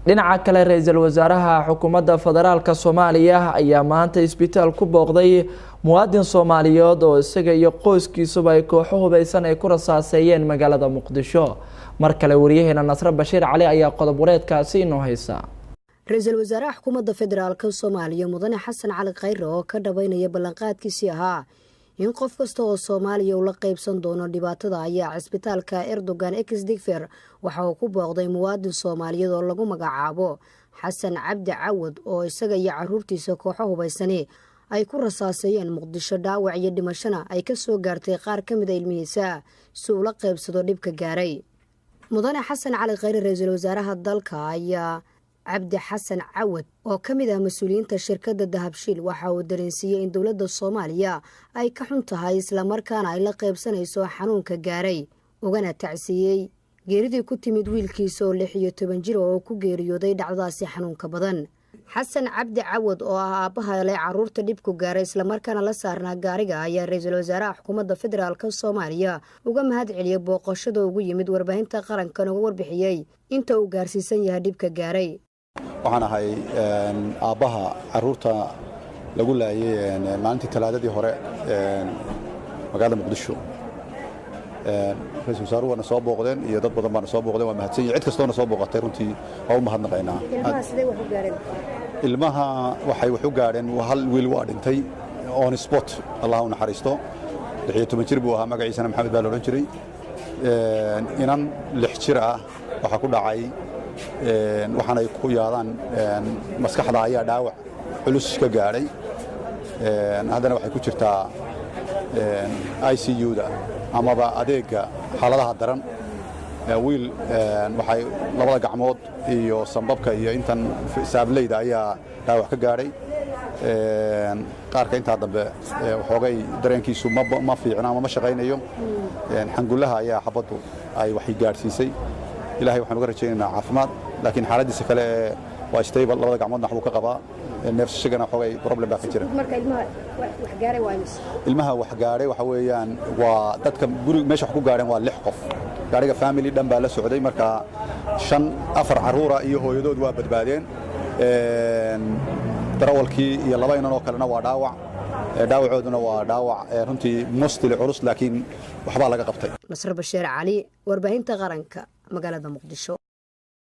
Dhinaca kale, ra-iisul wasaaraha xukuumadda federaalka Soomaaliya ayaa maanta isbitaal ku booqday muwaadin Soomaaliyeed oo isaga iyo qoyskiisuba ay kooxo hubeysan ay ku rasaaseeyeen magaalada Muqdisho. Mar kale wariyaheena Nasre Bashiir Cali ayaa qodob wareedkaasi inoo haysa. Ra-iisul wasaaraha xukuumadda federaalka Soomaaliya, Mudane Xasan Cali Khayre, oo ka dhabaynaya ballanqaadkiisii ahaa in qof kasta oo Soomaaliya uu la qaybsan doono dhibaatada, ayaa cisbitaalka Erdogan ex Digfer waxa uu ku booqday muwaadin Soomaaliyeed oo lagu magacaabo Xasan Cabdi Cawad, oo isaga iyo caruurtiisa kooxo hubaysani ay ku rasaaseeyeen Muqdisho, dhaawac iyo dhimashona ay ka soo gaartay qaar ka mid a ilmihiisa, si uu la qaybsado dhibka gaaray. Mudane Xasan Cali Khayre, ra-iisul wasaaraha dalka, ayaa Cabdi Xasan Cawad oo ka mid ah mas-uuliyiinta shirkadda Dahabshiil waxa uu dareensiiyey in dowladda Soomaaliya ay ka xun tahay, islamarkaana ay la qaybsanayso xanuunka gaaray, ugana tacsiiyey geeridii ku timid wiilkiisa oo 16 jir oo ku geeriyooday dhacdadaasi xanuunka badan. Xasan Cabdi Cawad oo ah aabbaha leh caruurta dhibku gaaray, islamarkaana la saarnaa gaariga, ayaa ra-iisul wasaaraha xukuumadda federaalka Soomaaliya uga mahad celiyey booqashada ugu yimid, warbaahinta qarankan uga warbixiyey inta uu gaarsiisan yahay dhibka gaaray. Waxaan ahay aabbaha caruurta lagu laayay maalintii Talaadadii hore magaalada Muqdisho. Ra-isul wasaaruhu waana soo booqdeen iyo dad badan baana soo booqdeen. Waa mahadsan yihin cid kastoona soo booqatay, runtii waa u mahadnaqaynaa. Ilmaha waxay wax u gaadheen, hal wiil waa dhintay on spot, Allah u naxariisto, 16 jir buu ahaa, magaciisana Maxamed baa la odhan jiray. Inan 6 jir ah waxaa ku dhacay waxaanay ku yaadaan maskaxda ayaa dhaawac culus ka gaadhay, haddana waxay ku jirtaa ICU-da amaba adeegga xaaladaha daran. Wiil waxay labada gacmood iyo sambabka iyo intan saableyda ayaa dhaawac ka gaadhay. Qaarka intaa dambe waxoogay dareenkiisu ma fiicna ama ma shaqaynayo, xangullaha ayaa xabaddu ay waxay gaadhsiisay. Ilahay waxaan uga rajaynaynaa caafimaad, laakiin xaaladdiisa kale waa stable, labada gacmoodna waxbuu ka qabaa, neefsashagana xoogay problem baa ka jira. Ilmaha wax gaadhay waxa weeyaan waa dadka guri meesha wax ku gaadheen waa lix qof. Gaadhiga family dhan baa la socday, marka shan, afar carruura iyo hooyadood waa badbaadeen. Darawalkii iyo laba inan oo kalena waa dhaawac, dhaawacooduna waa dhaawac runtii mostly culus, laakiin waxbaa laga qabtay. Nasre Basheer Cali, warbaahinta qaranka, magaalada Muqdisho.